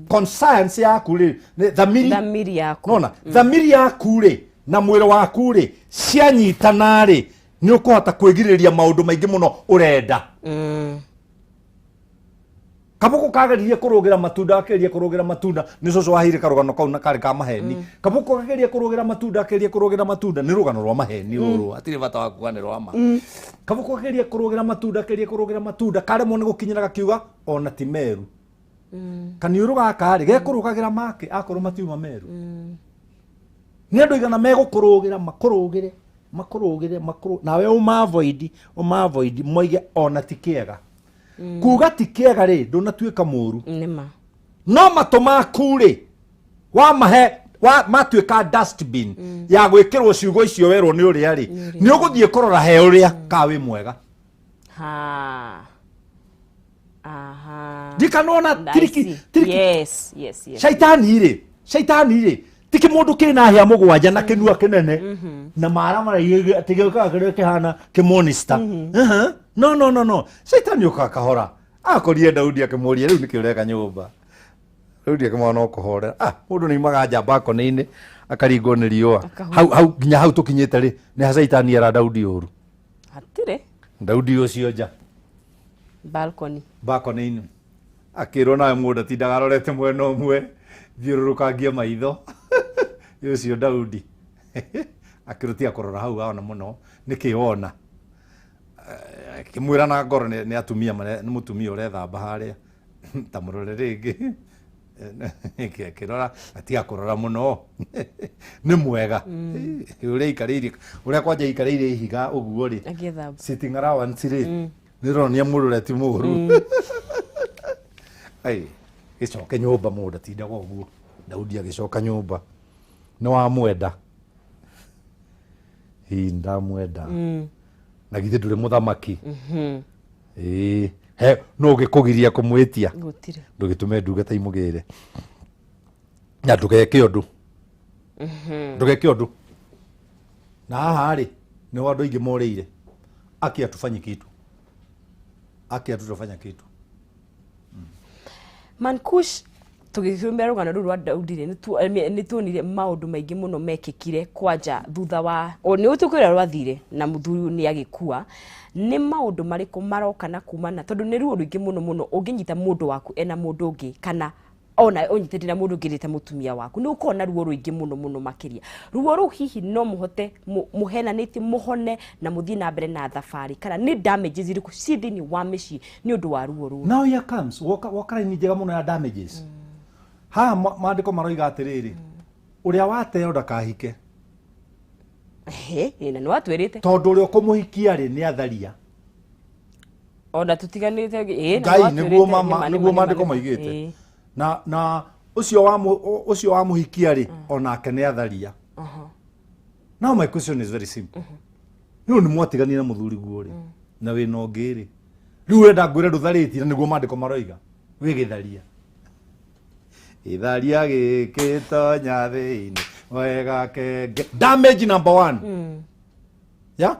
Conscience yaku rĩ, nĩ thamiri. Thamiri yaku. Nona thamiri yaku rĩ na mwĩrĩ waku rĩ cianyitana rĩ, nĩ ũkũhota kwĩgirĩrĩria maũndũ maingĩ mũno ũrenda. Kabũkũ kageririe kũrũgĩra matunda, akeria kũrũgĩra matunda, nĩ cũcũ waheire karũgano kau na karĩ ka maheni. Kabũkũ kageria kũrũgĩra matunda, akeria kũrũgĩra matunda, nĩ rũgano rwa maheni rũrũ, hatirĩ bata wa kuga nĩ rwa ma. Kabũkũ kageria kũrũgĩra matunda, akeria kũrũgĩra matunda, karemwo nĩ gũkinyĩra, gakiuga ona ti meru. Kaniũrũ gaka rĩ gekũrũgagĩra make akorwo matiuma meru. Nĩ andũ igana megũkũrũgĩra, makũrũgĩre, makũrũgĩre, makũrũ nawe ũmavoid, ũmavoid, moige ona ti kĩega. Kuga ti kĩega rĩ, ndũnatuĩka mũru. Nĩma. No matũ maku rĩ, wamahe wa, matuĩka dustbin ya gwĩkĩrwo ciugo icio werwo nĩ ũrĩa rĩ, nĩ ũgũthiĩ kũrora he ũrĩa ka wĩ mwega. Ha. Aha. Ndikanona I tiriki see. tiriki. Yes. Shaitani rĩ, Ti kĩmũndũ kĩna hĩa mũgwanja na kĩnua kĩnene na mara maraigĩ atĩ gĩũkaga kĩrĩa kĩhana kĩmonista. No, no, no, no, Caitani ũkaga kahora, akorire Daudi akĩmũria, "Rĩu nĩkĩ ũreka nyũmba?" Daudi akĩmwona no kũhorera. Ah, mũndũ nĩ imaga nja mbakoni-inĩ akaringwo nĩ riũa. Akahũra. Hau hau nginya hau tũkinyĩte rĩ, nĩ ha Caitani era Daudi ũru? Hatirĩ. Daudi ũcio nja balcony. Balcony-inĩ akĩrwo, "Nawe mũndũ atindaga arorete mwena ũmwe, thiũrũrũkangie maitho." Ĩ ũcio Daudi akĩrũtia kũrora hau ona mũno nĩkĩ wona. Eh, akĩmwĩra na ngoro nĩ atumia nĩ mũtumia ũrethamba harĩa, ta mũrore rĩngĩ. Akĩrora, atiga kũrora mũno, nĩ mwega. Eh, ũrĩa aikarĩire, ũrĩa kwanja aikarĩire ihiga ũguo rĩ, Agĩthamba. Sitting allowance rĩ, nĩ ĩronania mũndũ ũrĩa ti mũũru. Ai, gĩcoke nyũmba, mũndũ atindaga ũguo. Daudi agĩcoka nyũmba, nĩ wamwenda? Ii, ndamwenda. Na githĩ ndũrĩ mũthamaki? Ĩĩ, he no ũgĩkũgiria kũmwĩtia? Gũtirĩ. Ndũgĩtũme ndungata imũgĩre na ndũgeke ũndũ, ndũgeke ũndũ. Na haha rĩ, nĩho andũ aingĩ morĩire. Aki hatufanyi kitu, aki hatutafanya kitu. Mankush, tũgĩthomera rũgano rũu rwa Daudi rĩ, nĩ tuonire maũndũ maingĩ mũno mekĩkire kwanja thutha wa o nĩ tũkwĩra rwathire na mũthuri nĩ agĩkua. Nĩ maũndũ marĩkũ maroka na kumana, tondũ nĩ ruo rũingĩ mũno mũno ũngĩnyita mũndũ waku ena mũndũ ũngĩ, kana ona ũnyitĩte na mũndũ ũngĩ ta mũtumia waku, nĩ ũkoragwo na ruo rũingĩ mũno mũno makĩria. Ruo rũu hihi no mũhote mũhenanĩtie mũhone na mũthiĩ na mbere na thabarĩ, kana nĩ damages irĩkũ ci thĩinĩ wa mĩciĩ nĩ ũndũ wa ruo rũu? Now here comes woka raini njega mũno ya damages. Haha maandĩko maroiga atĩrĩrĩ, ũrĩa wateo ndakahike. Ehe, ĩ, na nĩ watwĩrĩte. Tondũ ũrĩa ũkũmũhikia rĩ, nĩ atharia. Ona tũtiganĩte, ĩ, na Ngai nĩwatwĩrĩte, nĩguo mama nĩma, nĩguo nĩma, maandĩko nĩma. maigĩte. Na ũcio wa mũhikia rĩ, onake nĩ atharia. Now my question is very simple. Rĩu nĩ mwatiganire na mũthuri guo rĩ, na wĩna ũngĩ rĩ, rĩu ũrenda ngwĩre ndũtharĩtie? Na nĩguo maandĩko maroiga, wĩ gĩtharia. Gĩtharia gĩkĩtonya thĩinĩ wega kenge. Damage number one ya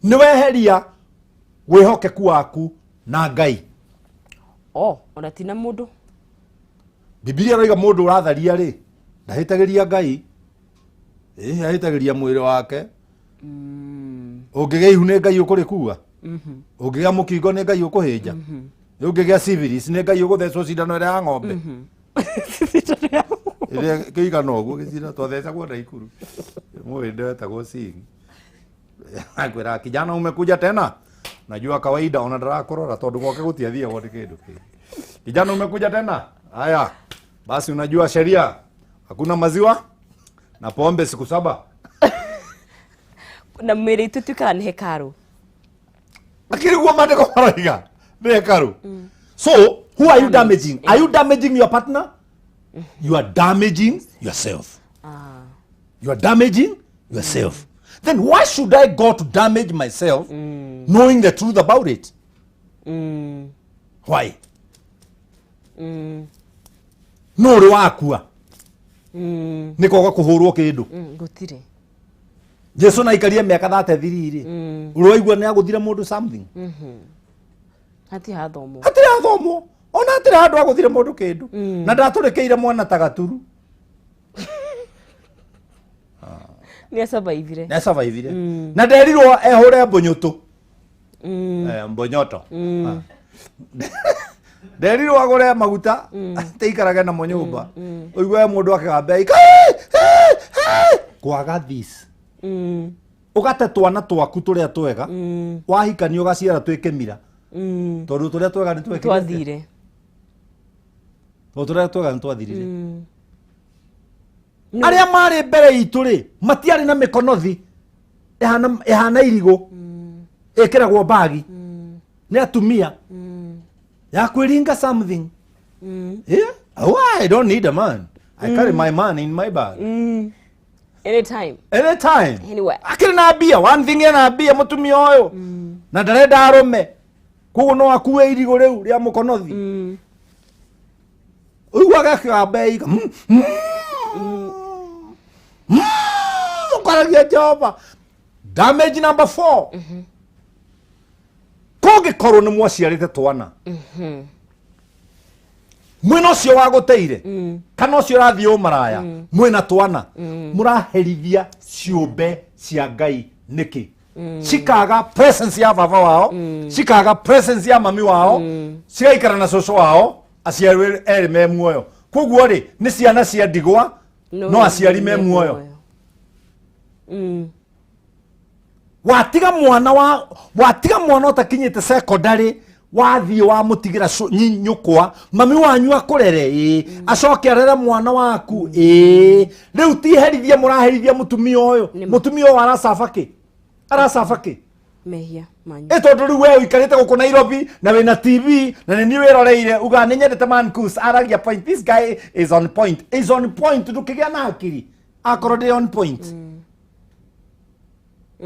nĩ weheria wĩhokeku waku na Ngai. O ona ti na mũndũ. Bibilia ĩroiga mũndũ ũratharia rĩ, ndahĩtagĩria Ngai, ĩ ahĩtagĩria mwĩrĩ wake. Ũngĩgĩa ihu, nĩ Ngai ũkũrĩkua? Ũngĩgĩa mũkingo, nĩ Ngai ũkũhĩnja? Ũngĩgĩa syphilis, nĩ Ngai ũgũthecwo cindano ĩrĩa ya ng'ombe ĩrĩa kĩigana ũguo? Gĩcindano twathecagwo Naikuru, mũhĩndĩ wetagwo Sing akwĩra, "Kijana, umekuja tena?" Najua kawaida ona ndarakorora tondu gwake gũtiathiagwo nĩ kĩndũ kĩngĩ. "Kijana, umekuja tena? Haya basi, unajua sheria, hakuna maziwa na pombe siku 7." Na mwĩrĩ itũ tuĩkaga nĩ hekarũ. Lakini guo maandĩko maroiga nĩ hekaru. So who are you damaging? Are you damaging your partner? You are damaging yourself. You are damaging yourself. Then why should I go to damage myself knowing the truth about it? Why? No ũrĩ wakua nĩ kwaga kũhũrwo kĩndũ? Gũtirĩ. Jesu na aikarie mĩaka 33 rĩ, ũrĩ waigua nĩ agũthire mũndũ something? Hatirĩ hathomwo. Hatirĩ athomwo, ona hatirĩ handũ agũthire mũndũ kĩndũ, na ndatũrĩkĩire mwana ta gaturu. Nĩ asurvivire. Nĩ asurvivire na nderirwo ehũre mbũnyũtũ. Eh, mbonyoto. Ah. Nderirwo agũre maguta teikarage namo nyũmba, ũigue mũndũ akĩgamba ika kwaga this. Ũgate twana twaku tũrĩa twega, wahikania ũgaciara twĩ kĩmira, tondũ tũrĩa twega nĩ twekire atĩa? Twathire. Tondũ tũrĩa twega nĩ twathirire. Arĩa marĩ mbere itũ rĩ, matiarĩ na mĩkonothi ĩhana irigũ ĩkĩragwo mbagi nĩ atumia ya kwĩringa something. Yeah? Oh, I don't need a man. I carry my man in my bag. Anytime. Anytime. Anywhere. Akĩrĩ na mbia, one thing, ena mbia mũtumia ũyũ na ndarenda arũme, koguo no akue irigũ rĩu rĩa mũkonothi, ũiguaga akĩgamba ĩiga. Ũkaragia Jehova. Damage number 4. Kũngĩkorwo nĩ mwaciarĩte twana, mwena ũcio wa gũteire kana ũcio ũrathiĩ ũmaraya, mwĩna twana, mũraherithia ciũmbe cia Ngai nĩkĩ? Cikaga presence ya baba wao, cikaga presence ya mami wao, cigaikara na cũcũ wao, aciari erĩ me muoyo. Koguo rĩ, nĩ ciana cia ndigwa, no aciari me muoyo. Watiga mwana wa watiga mwana ũtakinyĩte secondary, wathiĩ wamũtigĩra nyũkwa, mami wanyu akũrere, ĩĩ, acoke arere mwana waku, ĩĩ. Rĩu ti herithia mũraherithia mũtumia ũyũ? Nĩma. Mũtumia ũyũ aracaba kĩ? Aracaba kĩ? Mehia manyu. Ĩ tondũ rĩu we ũikarĩte gũkũ Nairobi na wĩna TV na nĩ niĩ wĩroreire, uga nĩ nyendete Man Kus, aragia point, this guy is on point, is on point. Ndũkĩgĩa na hakiri akorwo ndĩ on point.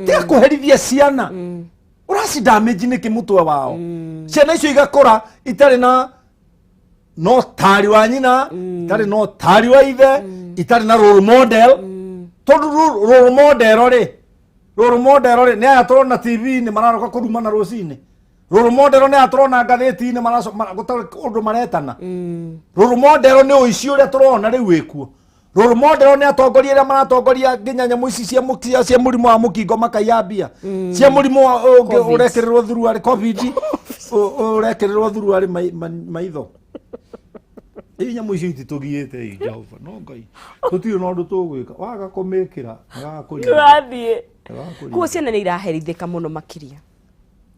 Tiga kũherithia ciana, ũracidamage nĩkĩ mũtwe wao? Ciana icio igakũra itarĩ na no tari wa nyina, itarĩ no tari wa ithe, itarĩ na role model. Tondũ role model rĩ, role model rĩ, nĩ aya tũrona TV-inĩ mararoka kũrumana rũcinĩ. Role model nĩ aya tũrona ngathĩti-inĩ gũtarĩ ũndũ maretana. Role model nĩ ũici ũrĩa tũrona rĩu wĩkuo. Role model nĩ atongoria arĩa maratongoria nginya nyamũ ici cia mũrimũ wa mũkingo makaiya mbia cia mũrimũ ũngĩ. Covid. Ũrekĩrĩrwo thuruarĩ, COVID ũrekĩrĩrwo thuruarĩ maitho. Ĩ nyamũ icio ititũgiĩte. Ĩ Jehova, no Ngai, tũtirĩ na ũndũ tũgwĩka. Waga kũmĩkĩra agakũringa. Tũrathiĩ. Agakũringa. Kuo ciana nĩ iraherithĩka mũno makĩria.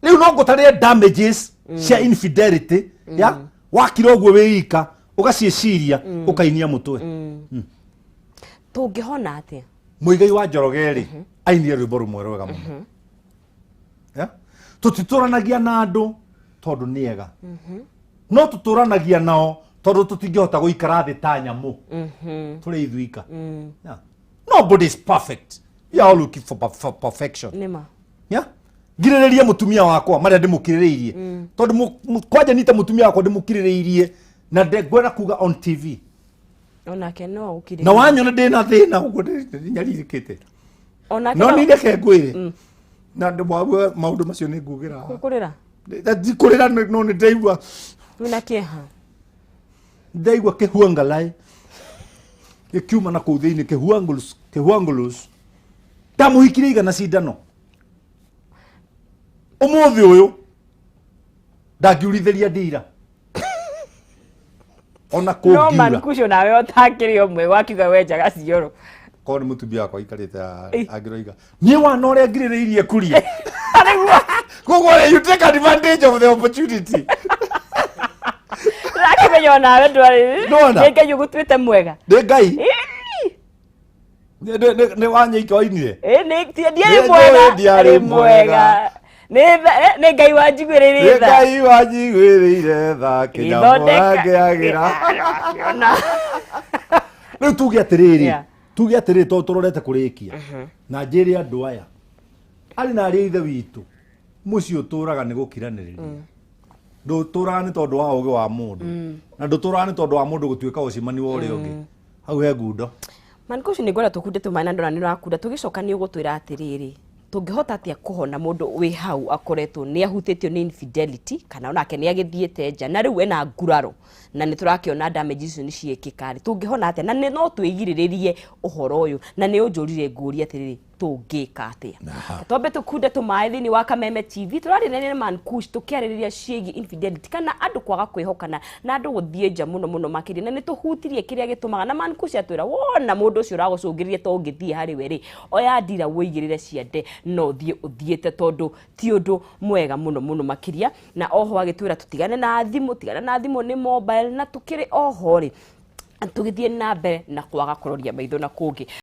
Rĩu no ngũtarĩre damages cia infidelity ya wakira ũguo wĩ ika, ũgaciĩciria, ũkainia mũtwe. Tũngĩhona atĩa? Mũigai wa Njoroge rĩ, ainire rwĩmbo rũmwe rwega mũno. Yeah? Tũtitũranagia na andũ tondũ nĩ ega, no tũtũranagia nao tondũ tũtingĩhota gũikara thĩ ta nyamũ tũrĩ ithuika. Yeah. Nobody is perfect. We are all looking for perfection. Nĩma. Yeah? Ngirĩrĩrie mũtumia wakwa marĩa ndĩmũkirĩrĩirie, tondũ kwanja nite mũtumia wakwa ndĩmũkirĩrĩirie na ngwenda kuga on TV. Onake no ũkirĩrĩrie. Na wanyona ndĩna thĩna ũguo nyarirĩkĩte. Onake No nĩ reke ngwĩre na ndĩmwague maũndũ macio nĩ ngugĩra. Kũrĩra. Ndikũrĩra, no nĩ ndaigua. Wĩna kĩeha. Ndaigua kĩhuangalai gĩkiuma na kũu thĩinĩ, kĩhuangulus, kĩhuangulus. Ndamũhikirie igana cindano, ũmũthĩ ũyũ ndangiurithĩria ndira ona No man kũngiura. Kucio nawe ũtakĩrĩ ũmwe wakiuga wenjaga cioro. Korwo nĩ mũtumia wakwa aikarĩte haha, Ĩ. angĩroiga niĩ wana ũrĩa ngirĩrĩirie kuria. Nĩguo. Koguo rĩ, you take advantage of the opportunity. Ũrakĩmenya onawe ndwarĩ. Nĩwona? Nĩ Ngai ũgũtuĩte mwega. Nĩ Ngai. Ĩĩ. Nĩ wanyaika oinire. Ĩĩ, ndiarĩ Nĩ mwega. njũĩ ndiarĩ Arĩ mwega. Nĩ Ngai wanjiguĩrĩire Nĩ tha. Ngai wanjiguĩrĩire tha kĩnyamũ Gĩthondeka. angĩagĩra. Akĩona. Rĩu tuge atĩrĩrĩ, tuge atĩrĩrĩ, tondũ tũrorete kũrĩkia, na njĩre andũ aya arĩ na arĩa ithe witũ, mũciĩ ũtũraga nĩ gũkiranĩrĩria. Ndũtũraga nĩ tondũ wa ũgĩ wa mũndũ, na ndũtũraga nĩ tondũ wa mũndũ gũtuĩka ũcimani wa ũrĩa ũngĩ. Hau he ngundo. Mankucu, nĩ ngwenda tũkunde tũmaĩ na ndona nĩ ũrakunda. Tũgĩcoka nĩ ũgũtwĩra atĩrĩrĩ, tũngĩhota atĩa kũhona mũndũ wĩ hau akoretwo nĩ ahutĩtio nĩ infidelity, kana onake nĩ agĩthiĩte nja na rĩu ena nguraro, na nĩ tũrakĩona damage icio nĩ ciĩkĩka rĩ, tũngĩhona atĩa na nĩ no twĩgirĩrĩrie ũhoro ũyũ? Na nĩ ũnjũrire ngũrie atĩrĩrĩ, tũngĩka atĩa? Twambe tũkunde tũmaĩ thĩinĩ wa Kameme TV. Tũrarĩrĩria na Man Kush tũkĩarĩrĩria ciĩgiĩ infidelity kana andũ kwaga kwĩhokana na andũ gũthiĩ nja mũno mũno makĩria, na nĩ tũhutirie kĩrĩa gĩtũmaga, na Man Kush atwĩra wona mũndũ ũcio ũragũcũngĩrĩria to ũngĩthiĩ harĩ we rĩ, oya ndira wũigĩrĩre ciande no ũthiĩ ũthiĩte, tondũ ti ũndũ mwega mũno mũno makĩria. Na oho agĩtwĩra tũtigane na thimũ, tigana na thimũ nĩ mobile, na tũkĩrĩ oho rĩ, tũgĩthiĩ na mbere na kwaga kũroria maitho na kũngĩ.